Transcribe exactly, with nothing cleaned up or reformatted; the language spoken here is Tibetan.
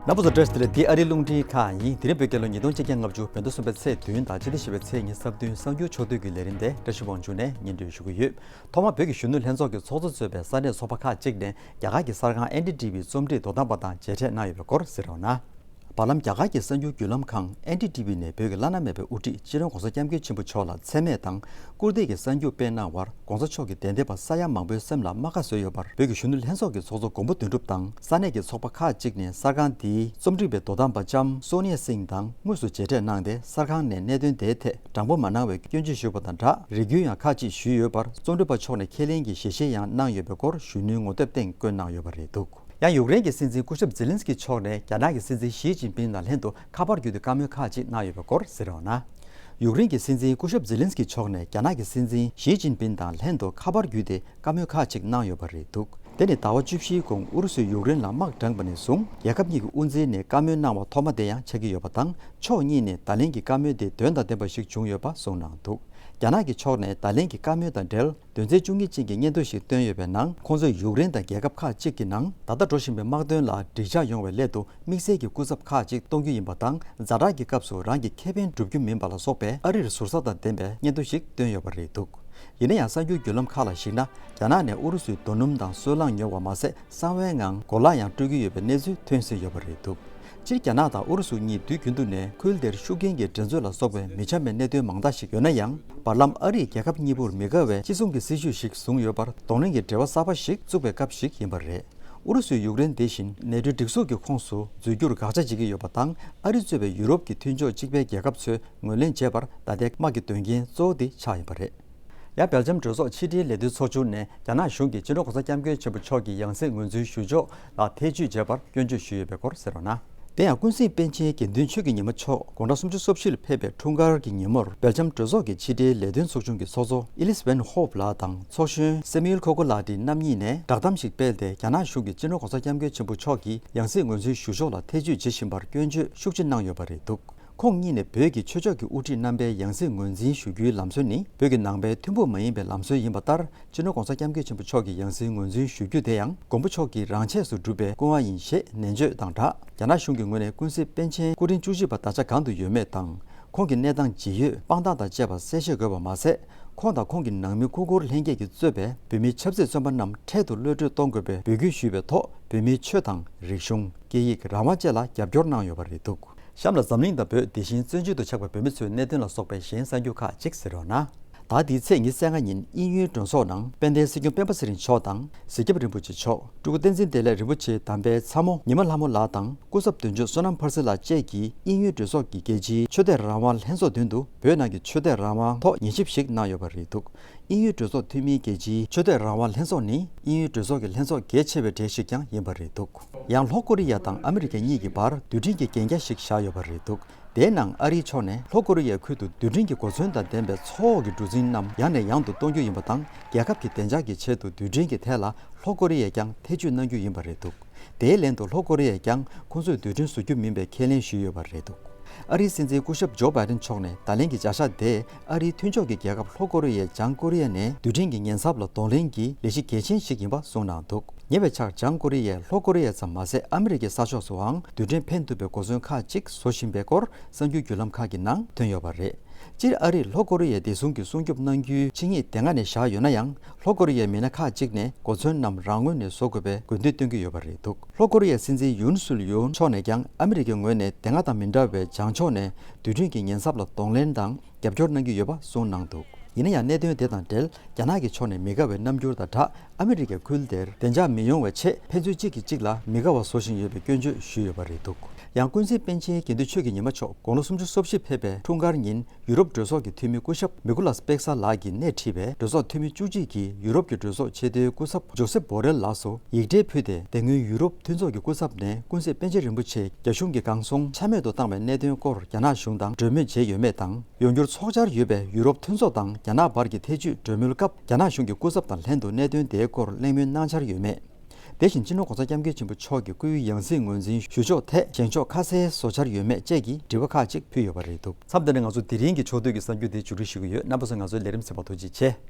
རྣམ་པ་ཚོ་བཀྲ་ཤིས་བདེ་ལེགས། འདི་ཨ་རིའི་རླུང་འཕྲིན་ཁང་ཡིན། དེ་རིང་བོད་རྒྱལ་ལོ་ཉིས་སྟོང་ཆིག་བརྒྱ་ལྔ་བཅུ་བོད་ཟླ་གསུམ་པའི་ཚེས་བདུན་དང་ཕྱི་ཟླ་བཞི་པའི་ཚེས་ཉེར་བདུན་གསར་འགྱུར་ཕྱོགས་བསྡུས་ཀྱི་ལས་རིམ་དེ་བཀྲ་ཤིས་དབང་ཕྱུག་ནས་སྙན་སྒྲོན་ཞུ་གི་ཡོད། ཐོག་མར་བོད་ཀྱི་གཞོན་ནུ་ལྷན་ཚོགས་ཀྱི་ཚོགས་གཙོ་གཙོས་པའི་ས་གནས་ཚོགས་པ་ཁག་ཅིག་ནས་རྒྱ་གར་གྱི་གསར་ཁང་ཨེན་ཌི་ཊི་ཝི་རྩོམ་སྒྲིག་དོ་དམ་པ་དང་མཇལ་འཕྲད་གནང་ཡོད་པའི་སྐོར་གཟིགས་རོགས་གནང་། བར་ལམ་རྒྱ་གར་གྱི་གསར་འགྱུར་བརྒྱུད་ལམ་ཁང་ཨེན་ཌི་ཊི་ཝི་ནས་བོད་ཀྱི་བླ་ན་མེད་པའི་དབུ་ཁྲིད་སྤྱི་ནོར་༸གོང་ས་༸སྐྱབས་མགོན་ཆེན་པོ་མཆོག་ལ་མཚན་སྨད་དང་སྐུར་འདེབས་ཀྱི་གསར་འགྱུར་སྤེལ་གནང་བར་༸གོང་ས་མཆོག་གི་བདེན་དེབ་པ་ས་ཡ་མང་པོའི་སེམས་ལ་རྨ་ཁ་བཟོས་ཡོད་པར་བོད་ཀྱི་གཞོན་ནུ་ལྷན་ཚོགས་ཀྱི་ཚོགས་གཙོ་མགོན་པོ་དོན་གྲུབ་དང་ས་གནས་ཀྱི་ཚོགས་པ་ཁག་ཅིག་ནས་གསར་ཁང་དེའི་རྩོམ་སྒྲིག་པའི་དོ་དམ་པ་ལྕམ་སོ་ནི་ཡ་སིང་དང་དངོས་སུ་མཇལ་འཕྲད་གནང་སྟེ་གསར་ཁང་ནས་གནད་དོན་དེའི་ཐད་དྲང་པོ་མ་གནང་བའི་སྐྱོན་བརྗོད་ཞུས་པ་དང་སྦྲགས་རེ་སྐུལ་ཡང་ཁག་ཅིག་ཞུས་ཡོད་པར་རྩོམ་སྒྲིག་པ་མཆོག་ནས་ཁས་ལེན་གྱི་ཞལ་བཞེས་ཡང་གནང་ཡོད་པའི་སྐོར་གཞོན་ནུའི་ངོ་དེབ་སྟེང་བཀོད་གནང་ཡོད་པ་རེད་འདུག་ཡང་ཡུཀ་རེན་གྱི་སྲིད་འཛིན་སྐུ་ཞབས་ཛེ་ལིན་སི་ཀི་མཆོག་ནས་རྒྱ་ནག་གི་སྲིད་འཛིན་ཞི་ཅིན་ཕིན་དང་ལྷན་དུ་ཁ་པར་བརྒྱུད་དེ་བཀའ་མོལ་ཁག་ཅིག་གནང་ཡོད་པའི་སྐོར་གཟིགས་རོགས་གནང་། ཡུཀ་རེན་གྱི་སྲིད་འཛིན་སྐུ་ཞབས་ཛེ་ལིན་སི་ཀི་མཆོག་ནས་རྒྱ་ནག་གི་སྲིད་འཛིན་ཞི་ཅིན་ཕིན་དང་ལྷན་དུ་ཁ་པར་བརྒྱུད་དེ་བཀའ་མོལ་ཁག་ཅིག་གནང་ཡོད་པ་རེད་འདུག་དེ་ནི་ཟླ་བ་བཅུ་བཞིའི་གོང་ཨུ་རུ་སུས་ཡུཀ་རེན་ལ་དམག་དྲངས་པ་ནས་བཟུང་རྒྱལ་ཁབ་གཉིས་ཀྱི་དབུ་འཛིན་ནས་བཀའ་མོལ་གནང་བ་ཐོག་མ་དེ་ཡང་ཆགས་ཀྱི་ཡོད་པ་དང་། ཕྱོགས་གཉིས་ནས་བརྡ་ལན་གྱི་བཀའ་མོལ་དེ་དོན་དང་ལྡན་པ་ཞིག་བྱུང་ཡོད་པ་གསུངས་གནང་འདུག་རྒྱ་ནག་གི་ཕྱོགས་ནས་བརྡ་ལན་གྱི་བཀའ་མོལ་དང་འབྲེལ། དོན་ཚན་བཅུ་གཉིས་ཅན་གྱི་སྙན་ཐོ་ཞིག་བཏོན་ཡོད་པའི་ནང་། ཁོང་ཚོས་ཡུཀ་རེན་དང་རྒྱལ་ཁབ་ཁག་ཅིག་གི་ནང་ད་ལྟ་འགྲོ་བཞིན་པའི་དམག་དོན་ལ་འགྲིག་འཇགས་ཡོང་བའི་སླད་དུ་དམིགས་བསལ་གྱི་སྐུ་ཚབ་ཁག་ཅིག་གཏོང་རྒྱུ་ཡིན་པ་དང་། ཛ་དྲག་གི་སྐབས་སུ་རང་གི་ཁེ་ཕན་སྒྲུབ་རྒྱུ་མིན་པ་ལ་སོགས་པའི་ཨ་རིར་ཟུར་ཟ་དང་ལྡན་པའི་སྙན་ཐོ་ཞིག་བཏོན་ཡོད་པ་རེད་འདུག་ཡིན་ན་ཡང་། གསར་འགྱུར་བརྒྱུད་ལམ་ཁག་ལ་གཞིགས་ན། རྒྱ་ནག་ནས་ཨུ་རུ་སུའི་རྡོ་སྣུམ་དང་སོལ་རླངས་ཉོ་བ་མ་ཟད། གསང་བའི་ངང་གོ་ལག་ཡང་སྤྲོད་ཀྱི་ཡོད་པའི་གནས་ཚུལ་ཐོན་སྲིད་ཡོད་པ་རེད་འདུག་སྤྱིར་རྒྱ་ནག་དང་ཨུ་རུ་སུ་གཉིས་དུས་རྒྱུན་དུ་ནས་ཁུལ་དེར་ཤུགས་རྐྱེན་གྱི་འགྲན་རྩོད་ལ་སོགས་པའི་མི་འཆམ་པའི་གནད་དོན་མང་དག་ཞིག་ཡོད་ན་ཡང་། བར་ལམ་ཨ་རིས་རྒྱལ་ཁབ་གཉིས་པོར་མི་དགའ་བའི་ཅི་གསུང་གི་སྲིད་བྱུས་ཤིག་བཟུང་ཡོད་པར་གདོང་ལེན་གྱི་འབྲེལ་བ་གསར་པ་ཞིག་བཙུགས་པའི་སྐབས་ཤིག་ཡིན་པ་རེད། ཨུ་རུ་སུས་ཡུཀ་རེན་དེ་བཞིན་ནེ་ཊོའི་སྒྲིག་འཛུགས་ཀྱི་ཁོངས་སུ་འཛུལ་རྒྱུར་དགག་བྱ་བྱེད་ཀྱི་ཡོད་པ་དང་། ཨ་རི་གཙོས་པའི་ཡུ་རོབ་ཀྱི་མཐུན་ཕྱོགས་གཅིག་པའི་རྒྱལ་ཁབ་ཚོས་ངོས་ལེན་བྱས་པར་ད་ལྟའི་དམག་གི་དོན་རྐྱེན་གཙོ་བོ་དེ་ཆགས་ཡོད་པ་རེད། ཡང་སྦེལ་ཇམ་གྲོས་ཚོགས་ཕྱི་དྲིལ་ལས་དོན་ཚོགས་ཆུང་ནས་རྒྱ་ནག་གཞུང་གིས་སྤྱི་ནོར་༸གོང་ས་༸སྐྱབས་མགོན་ཆེན་པོ་མཆོག་གི་ཡང་སྲིད་ངོས་འཛིན་ཞུ་ཕྱོགས་ལ་ཐེ་བྱུས་བྱས་པར་སྐྱོན་བརྗོད་ཞུས་ཡོད་པའི་སྐོར་གསན་རོགས་གནང་། དེ་ཡང་ཀུན་གཟིགས་པཎ་ཆེན་དགེ་འདུན་ཆོས་ཀྱི་ཉི་མ་མཆོག་དགུང་གྲངས་སུམ་ཅུ་སོ་བཞི་ལ་ཕེབས་པའི་འཁྲུངས་སྐར་གྱི་ཉིན་མོར་སྦེལ་ཇམ་གྲོས་ཚོགས་ཀྱི་ཕྱི་དྲིལ་ལས་དོན་ཚོགས་ཆུང་གི་ཚོགས་གཙོ་ཨི་ལིས་ཝན་ཧོབ་ལགས་དང་ཚོགས་གཞོན་སེ་མིའུལ་ཁོ་གོ་ལག་ཏི་རྣམ་གཉིས་ནས་བསྒྲགས་གཏམ་ཞིག་སྤེལ་ཏེ། རྒྱ་ནག་གཞུང་གིས་སྤྱི་ནོར་༸གོང་ས་༸སྐྱབས་མགོན་ཆེན་པོ་མཆོག་གི་ཡང་སྲིད་ངོས་འཛིན་ཞུ་ཕྱོགས་ལ་ཐེ་བྱུས་བྱེད་བཞིན་པར་སྐྱོན་བརྗོད་ཤུགས་ཆེ་གནང་ཡོད་པ་རེད་འདུག་ཁོང་གཉིས་ནས་བོད་ཀྱི་ཆོས་ཕྱོགས་ཀྱི་དབུ་ཁྲིད་རྣམ་པའི་ཡང་སྲིད་ངོས་འཛིན་ཞུ་རྒྱུའི་ལམ་སྲོལ་ནི་བོད་ཀྱི་ནང་པའི་ཐུན་མོང་མ་ཡིན་པའི་ལམ་སྲོལ་ཡིན་པ་ལྟར། སྤྱི་ནོར་༸གོང་ས་༸སྐྱབས་མགོན་ཆེན་པོ་མཆོག་གི་ཡང་སྲིད་ངོས་འཛིན་ཞུ་རྒྱུ་དེ་ཡང་མགོན་པོ་མཆོག་གིས་རང་ཆས་སུ་གྲུབ་པའི་སྐུ་དབང་ཡིན་ཞེས་ནན་བརྗོད་དང་སྦྲགས། རྒྱ་ནག་གཞུང་གི་ངོས་ནས་ཀུན་གཟིགས་པཎ་ཆེན་སྐུ་ཕྲེང་བཅུ་གཅིག་པ་ད་ཆ་གང་དུ་ཡོད་མེད་དང་། ཁོང་གི་གནས་སྟངས་ཇི་ཡོད་དཔང་རྟགས་དང་བཅས་པ་གསལ་བཤད་དགོས་པ་མ་ཟད། ཁོང་དང་ཁོང་གི་ནང་མི་སྐུ་འཁོར་ལྷན་རྒྱས་ཀྱིས་གཙོས་པའི་བོད་མིའི་ཆབ་སྲིད་བཙོན་པ་རྣམས་འཕྲལ་དུ་གློད་གྲོལ་གཏོང་དགོས་པའི་འབོད་སྐུལ་ཞུས་པའི་ཐོག་བོད་མིའི་ཆོས་དང་། རིག་གཞུང་། སྐད་ཡིག་རང་དབང་བཅས་ལ་རྒྱབ་སྐྱོར་གནང་ཡོད་པ་རེད་འདུག་གཤམ་ལ་འཛམ་གླིང་དང་བོད་དེ་བཞིན་བཙན་བྱོལ་དུ་ཆགས་པའི་བོད་མི་ཚོའི་གནད་དོན་ལ་སོགས་པའི་གཞན་གསར་འགྱུར་ཁག་ཅིག་གཟིགས་རོགས་གནང་། ད་འདིའི་ཚེས་ཉི་ཤུ་རྩ་ལྔ་ཉིན་དབྱིན་ཡུལ་མགྲོན་ཚོགས་ནང་དཔལ་ལྡན་སྲིད་སྐྱོང་སྤེན་པ་ཚེ་རིང་མཆོག་དང་། གཟིགས་རྒྱབ་རིན་པོ་ཆེ་མཆོག་སྤྲུལ་སྐུ་བསྟན་འཛིན་བདེ་ལེགས་རིན་པོ་ཆེའི་དམ་པའི་ཚ་མོ་ཉི་མ་ལྷ་མོ་ལགས་དང་སྐུ་ཚབ་དོན་གཅོད་བསོད་ནམས་ཕར་སེང་ལགས་བཅས་ཀྱིས་དབྱིན་ཡུལ་གྲོས་ཚོགས་ཀྱི་རྒྱལ་སྤྱིའི་ཆོས་དད་རང་དབང་ལྷན་ཚོགས་མདུན་དུ་བོད་ནང་གི་ཆོས་དད་རང་དབང་ཐོག་ཉན་ཞིབ་ཞིག་གནང་ཡོད་པ་རེད་འདུག་དབྱིན་ཡུལ་གྲོས་ཚོགས་འཐུས་མིའི་རྒྱལ་སྤྱིའི་ཆོས་དད་རང་དབང་ལྷན་ཚོགས་ནི་དབྱིན་ཡུལ་གྲོས་ཚོགས་ཀྱི་ལྷན་ཚོགས་གལ་ཆེ་བའི་གྲས་ཤིག་ཀྱང་ཡིན་པ་རེད་འདུག་ཡང་ལྷོ་ཀོ་རི་ཡ་དང་ཨ་མི་རི་ཀ་གཉིས་ཀྱི་བར་རྡུལ་ཕྲན་གྱི་གན་རྒྱ་ཞིག་བཞག་ཡོད་པ་རེད་འདུག་དེའི་ནང་ཨ་རིའི་ཕྱོགས་ནས་ལྷོ་ཀོ་རི་ཡའི་ཁུལ་དུ་རྡུལ་ཕྲན་གྱི་གོ་མཚོན་དང་ལྡན་པའི་མཚོ་འོག་གི་གྲུ་གཟིངས་རྣམས་ཡང་ནས་ཡང་དུ་གཏོང་རྒྱུ་ཡིན་པ་དང་། རྒྱལ་ཁབ་ཀྱི་བདེ་འཇགས་ཀྱི་ཆེད་དུ་རྡུལ་ཕྲན་གྱི་ཐད་ལ་ལྷོ་ཀོ་རི་ཡས་ཀྱང་ཐེ་བྱུས་གནང་རྒྱུ་ཡིན་པ་རེད་འདུག་དེའི་ལན་དུ་ལྷོ་ཀོ་རི་ཡས་ཀྱང་ཁོང་ཚོས་རྡུལ་ཕྲན་བཟོ་རྒྱུ་མིན་པའི་ཁས་ལེན་ཞུས་ཡོད་པ་རེད་འདུག་ཨ་རིའི་སྲིད་འཛིན་སྐུ་ཞབས་ཇོ་བྷའི་ཏིན་མཆོག་ནས་བརྡ་ལན་གྱི་བྱ་གཞག་དེས་ཨ་རིའི་མཐུན་ཕྱོགས་ཀྱི་རྒྱལ་ཁབ་ལྷོ་ཀོ་རི་ཡས་བྱང་ཀོ་རི་ཡ་ནས་རྡུལ་ཕྲན་གྱི་ཉེན་ཚབས་ལ་གདོང་ལེན་གྱི་ལས་གཞི་གལ་ཆེན་ཞིག་ཡིན་པ་གསུངས་གནང་འདུག་ཉེ་བའི་ཆར་བྱང་ཀོ་རི་ཡས་ལྷོ་ཀོ་རི་ཡ་ཙམ་མ་ཟད་ཨ་མི་རི་ཀའི་ས་ཕྱོགས་སུའང་རྡུལ་ཕྲན་འཕེན་ཐུབ་པའི་གོ་མཚོན་ཁག་ཅིག་བཟོ་བཞིན་པའི་སྐོར་གསར་འགྱུར་བརྒྱུད་ལམ་ཁག་གི་ནང་ཐོན་ཡོད་པ་རེད། སྤྱིར་ཨ་རིས་ལྷོ་ཀོ་རི་ཡའི་བདེ་སྲུང་གི་སྲུང་སྐྱོབ་གནང་རྒྱུའི་ཆིངས་ཡིག་དེ་སྔ་ནས་བཞག་ཡོད་ན་ཡང་། ལྷོ་ཀོ་རི་ཡའི་མི་སྣ་ཁག་ཅིག་ནས་གོ་མཚོན་རྣམས་རང་ངོས་ནས་བཟོ་དགོས་པའི་དགོས་འདུན་བཏོན་གྱི་ཡོད་པ་རེད་འདུག་ལྷོ་ཀོ་རི་ཡའི་སྲིད་འཛིན་ཡུན་སུལ་ཡུན་མཆོག་ནས་ཀྱང་ཨ་མི་རི་ཀའི་ངོས་ནས་དེ་སྔ་དང་མི་འདྲ་བའི་བྱང་ཕྱོགས་ནས་རྡུལ་ཕྲན་གྱི་ཉེན་ཚབས་ལ་གདོང་ལེན་དང་རྒྱབ་སྐྱོར་གནང་གི་ཡོད་པ་གསུངས་གནང་འདུག་ཡིན་ན་ཡང་གནད་དོན་དེ་དང་འབྲེལ་རྒྱ་ནག་གི་ཕྱོགས་ནས་མི་དགའ་བའི་རྣམ་འགྱུར་དང་སྦྲགས་ཨ་མི་རི་ཀའི་ཁུལ་དེར་བདེ་འཇགས་མི་ཡོང་བའི་ཆེད་ཕན་ཚུན་གཅིག་གིས་གཅིག་ལ་མི་དགའ་བ་བཟོ་བཞིན་ཡོད་པའི་སྐྱོན་བརྗོད་ཞུས་ཡོད་པ་རེད་འདུག་ཡང་ཀུན་གཟིགས་པཎ་ཆེན་དགེ་འདུན་ཆོས་ཀྱི་ཉི་མ་མཆོག་དགུང་ལོ་སུམ་ཅུ་སོ་བཞི་ཕེབས་པའི་འཁྲུངས་སྐར་ཉིན་ཡུ་རོབ་གྲོས་ཚོགས་ཀྱི་འཐུས་མི་སྐུ་ཞབས་མི་ཀུ་ལཱས་པེག་ས་ལགས་ཀྱིས་སྣེ་ཁྲིད་པའི་གྲོས་ཚོགས་འཐུས་མི་བཅུ་གཅིག་གིས་ཡུ་རོབ་ཀྱི་གྲོས་ཚོགས་ཆེས་མཐོའི་སྐུ་ཚབ་ཇོ་སེབ་བོ་རེལ་ལགས་སུ་ཡིག་འབྲེལ་ཕུལ་ཏེ། དེ་སྔོན་ཡུ་རོབ་མཐུན་ཚོགས་ཀྱི་སྐུ་ཚབ་ནས་ཀུན་གཟིགས་པཎ་ཆེན་རིན་པོ་ཆེ་རྒྱ་གཞུང་གིས་གང་སོང་ཆ་མེད་དུ་བཏང་བའི་གནད་དོན་སྐོར་རྒྱ་ནག་གཞུང་དང་གྲོས་མོལ་བྱས་ཡོད་མེད་དང་། ཡོང་རྒྱུར་ཚོགས་འཆར་ཡོད་པའི་ཡུ་རོབ་མཐུན་ཚོགས་དང་རྒྱ་ནག་བར་གྱི་ཐེ་བྱུས་གྲོས་མོལ་སྐབས་རྒྱ་ནག་གཞུང་གི་སྐུ་ཚབ་དང་ལྷན་དུ་གནད་དོན་དེའི་སྐོར་གླེང་མོལ་གནང་འཆར་ཡོད་མེད། དེ་བཞིན་སྤྱི་ནོར་༸གོང་ས་༸སྐྱབས་མགོན་ཆེན་པོ་མཆོག་གི་སྐུའི་ཡང་སྲིད་ངོས་འཛིན་ཞུ་ཕྱོགས་ཐད་བྱེད་ཕྱོགས་ཁ་གསལ་བཟོ་འཆར་ཡོད་མེད་བཅས་ཀྱི་དྲི་བ་ཁག་ཅིག་ཕུལ་ཡོད་པ་རེད་འདུག་མཚམས་འདི་ནས་ང་ཚོ་དེ་རིང་གི་ཕྱོགས་བསྡུས་ཀྱི་གསར་འགྱུར་དེ་མཇུག་སྒྲིལ་ཞུ་གི་ཡོད། རྣམ་པ་ཚོས་ང་ཚོའི་ལས་རིམ་གསན་པར་ཐུགས་རྗེ་ཆེ།